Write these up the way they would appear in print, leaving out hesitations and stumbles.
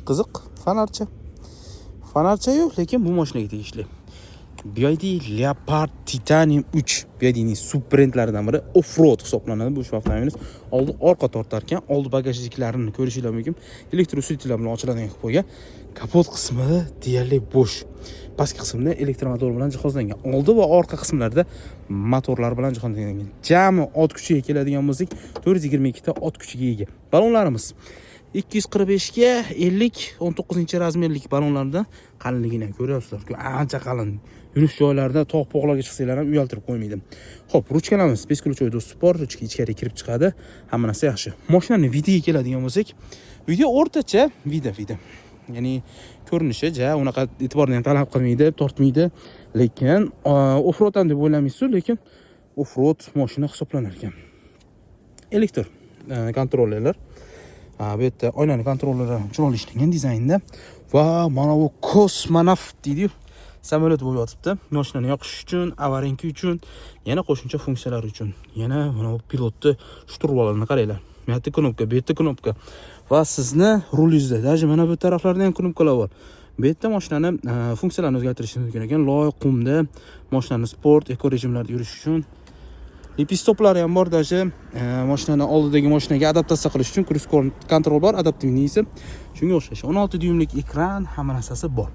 Qiziq, fonarcha. Fonarcha yo'q, lekin bu mashinaga tegishli. BYD Leopard Titanium 3, BYDning sub brendlaridan biri, off-road hisoblanadi bu ushbu avtomobilimiz. Oldi, orqa tortar ekan, oldi bagajniklarini ko'rishinglar mumkin. Электроусилитель lar bilan ochiladigan qilib qo'ygan. Kapot qismi deyarli bo'sh. Pastki qismida elektromotor bilan jihozlangan. Oldi va orqa qismlarda motorlar bilan jihozlangan. Jami ot kuchiga keladigan bo'lsak, 422 ta ot kuchiga ega. Balonlarimiz 245 ga 50, 19 размер lik balonlardan, qalinligini ham ko'ryapsizlar. Ancha qalin. Yurish joylarida, tog' po'g'larga chiqsanglar ham uyaltirib qo'ymaydi. Xo'p, ruchkalarimiz бесключевой доступ bor, ruchka ichkariga kirib chiqadi. Hamma narsa yaxshi. Mashinani вид iga keladigan bo'lsak, вид i o'rtacha, вид i. Ya'ni ko'rinishi ja unaqa e'tiborni ham talab qilmaydi, tortmaydi. Lekin off-road ham deb o'ylamaysiz, lekin off-road mashina hisoblanar ekan. Elektr kontrollerlar. Bu yerda oynani kontrolleri chiroyli ishlangan dizaynda va mana bu kosmonavt deydi-yu, samolyot bo'lib yotibdi. Mashinani yoqish uchun, аварийка uchun, yana qo'shimcha funksiyalar uchun. Yana mana bu pilotni штурвал ini qaranglar. Bu yerda knopka, bu yerda knopka va sizni rulingizda даже mana bu taraflarda ham knopkalar bor. Bu yerda mashinani funksiyalarini o'zgartirish mumkin ekan. Loy, qumda mashinani sport, eko rejimlarda yurish uchun. Лепесток lari ham bor, даже mashinani oldidagi mashinaga adaptatsiya qilish uchun круиз контроль bor, адаптивный si. Shunga o'xshash 16 dyumlik ekran, hamma narsasi bor.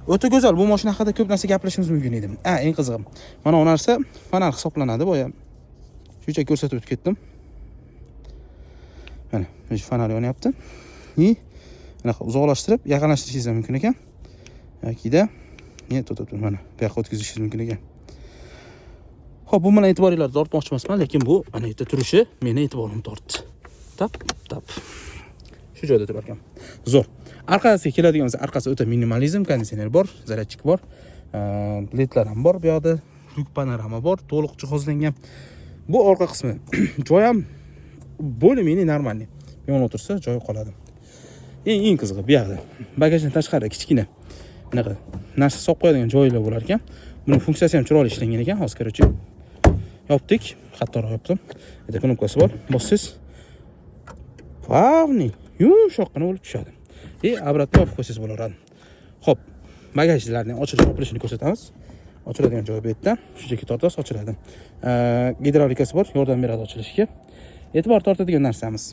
O'ta go'zal. Bu mashina haqida ko'p narsa gapirishimiz mumkin edi. A, eng qizig'i, mana bu narsa fonar hisoblanadi. Boya shuncha ko'rsatib o'tib ketdim. Mana shu fonar yonyapti. И anaqa uzoqlashtirib, yaqinlashtirishingiz ham mumkin ekan. Yokida ne, to'xtab tur, mana bu yoqqa o'tkazishingiz mumkin ekan. Xo'p, bu bilan e'tiboringlarni tortmoqchi emasman, lekin bu mana yerda turishi meni e'tiborimni tortdi. Tap, tap. Shu joyda turar ekan. Zo'r. Orqasiga keladigan bo'lsa, orqasi o'ta minimalizm, konditsioner bor, зарядчик bor, ledlar ham bor bu yoqda, люк panorama bor, to'liq jihozlangan. Bu orqa qismi joy ham более-менее нормальный. Bemalol o'tirsa joy qoladi. Eng qizig'i, bu yoqda bagajdan tashqari kichkina bunaqa narsa solib qo'yadigan joylar bo'lar ekan. Buni funksiyasi ham chiroyli ishlangan ekan. Hozir, короче, yopdik, qattiqroq yopdim. Bitta knopkasi bor, bossangiz плавный, yumshoqqina bo'lib tushadi. И обратно yopib qo'ysangiz bo'laveradi. Xo'p, bagajlarning ochilish yopilishini ko'rsatamiz. Ochiladigan joyi bu yerda. Shunchaki tortasiz, ochiladi. Gidravlikasi bor, yordam beradi ochilishiga. E'tibor tortadigan narsamiz.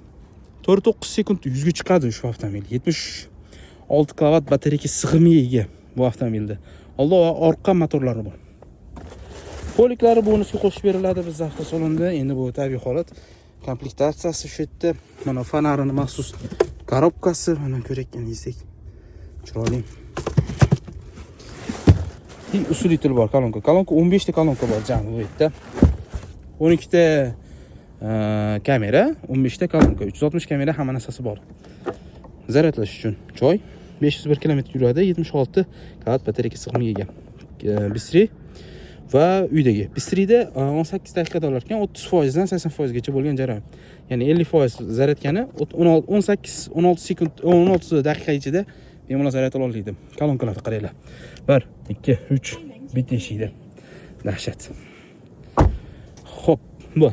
4.9 sekund 100 ga chiqadi ushbu avtomobil. 76 kilovat batareyka sig'imiga ega bu avtomobilda. Oldi va orqa motorlari bor. Полик lari bonusga qo'shib beriladi bizda avtosalonda. Endi bu tabiiy holat. Komplektatsiyasi shu yerda. Mana fonarini maxsus коробка si, mana ko'rayotganingizdek chiroyli. И усилитель bor, kolonka. Kolonka, 15 ta kolonka bor jami bu yerda. 12 ta kamera, 15 ta kolonka, 360 kamera, hamma narsasi bor. Zaryadlash uchun joy. 501 km yuradi, 76 kilovat batareyka sig'imiga ega. Быстрый va uydagi. Быстрый da 18 daqiqada olar ekan, 30% dan 80% gacha bo'lgan jarayon. Ya'ni 50% zaryadkani 18, 16 sekund, 16 daqiqa ichida bemalol zaryad ola oladi. Kolonkalarni qaranglar. 1, 2, 3, bitta eshikda. Dahshat. Xo'p,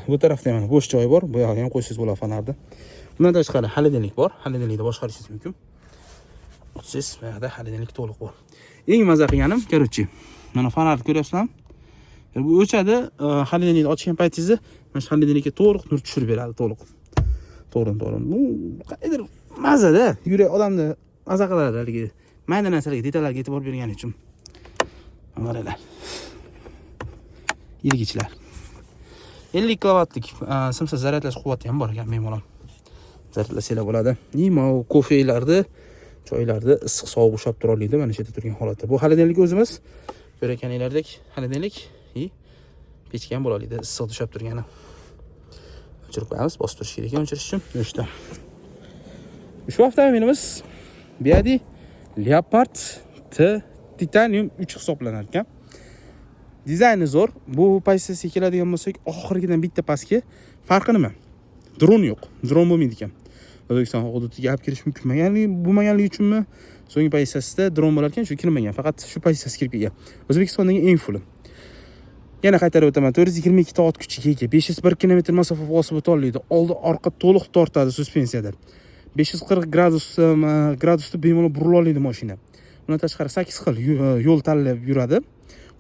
bu tarafda mana bo'sh joyi bor. Bu yoqqa ham qo'ysangiz bo'ladi fonarni. Bundan tashqari холодильник bor. Холодильник da boshqarishingiz mumkin. Ochsangiz, bu yoqda холодильник to'liq bor. Eng maza qilganim, короче, mana fonarni ko'ryapsizlarmi? Bu o'chadi, холодильник ni ochgan paytingizda mana shu холодильник ka to'liq nur tushirib beradi, to'liq. To'g'ridan to'g'ri. Bu qandaydir mazada, yurak odamni maza qiladi haligi mayda narsalarga, detallarga e'tibor bergani uchun. Qaranglar. Ilgichlar. 50 kilovatlik simsiz zaryadlash quvvati ham bor ekan, bemalol zaryadlasanglar bo'ladi. И mana kofelarni, choylarni issiq sovuq ushlab tura oladi mana shu yerda turgan holatda. Bu холодильник o'zimiz ko'rayotganinglardek холодильник и pechka ham bo'la oladi, issiq ushlab turgani. O'chirib qo'yamiz, bosib turish kerak ekan o'chirish uchun. O'chdi. Ushbu avtomobilimiz BYD Leopard T Titanium 3 hisoblanar ekan. Dizayni zo'r. Bu pozitsiyasiga keladigan bo'lsak, oxirgidan bitta pastga. Farqi nima? Dron yo'q. Dron bo'lmaydi ekan. O'zbekiston hududiga olib kirish mumkin bo'lmaganligi uchunmi? So'nggi pozitsiyasida dron bo'lar ekan, shu kirmagan. Faqat shu pozitsiyasi kirib kelgan. O'zbekistondagi eng full i. Yana qaytarib o'taman. 422 ta ot kuchiga ega. 501 km masofa bosib o'ta oladi. Oldi, orqa to'liq tortadi suspensiyada. 540 gradusda bemalol burila oladi mashina. Undan tashqari 8 xil yo'l tanlab yuradi.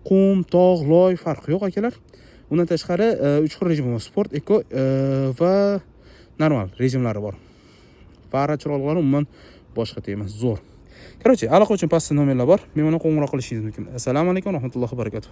Qum, tog', loy, farqi yo'q, akalar. Undan tashqari 3 xil rejim bor: sport, eko va normal rejimlari bor. Fara chiroqlari umuman boshqa tema, zo'r. Короче, aloqa uchun pastda nomerlar bor. Bemalol qo'ng'iroq qilishingiz mumkin. Assalomu alaykum va rahmatullohi va barakatuh.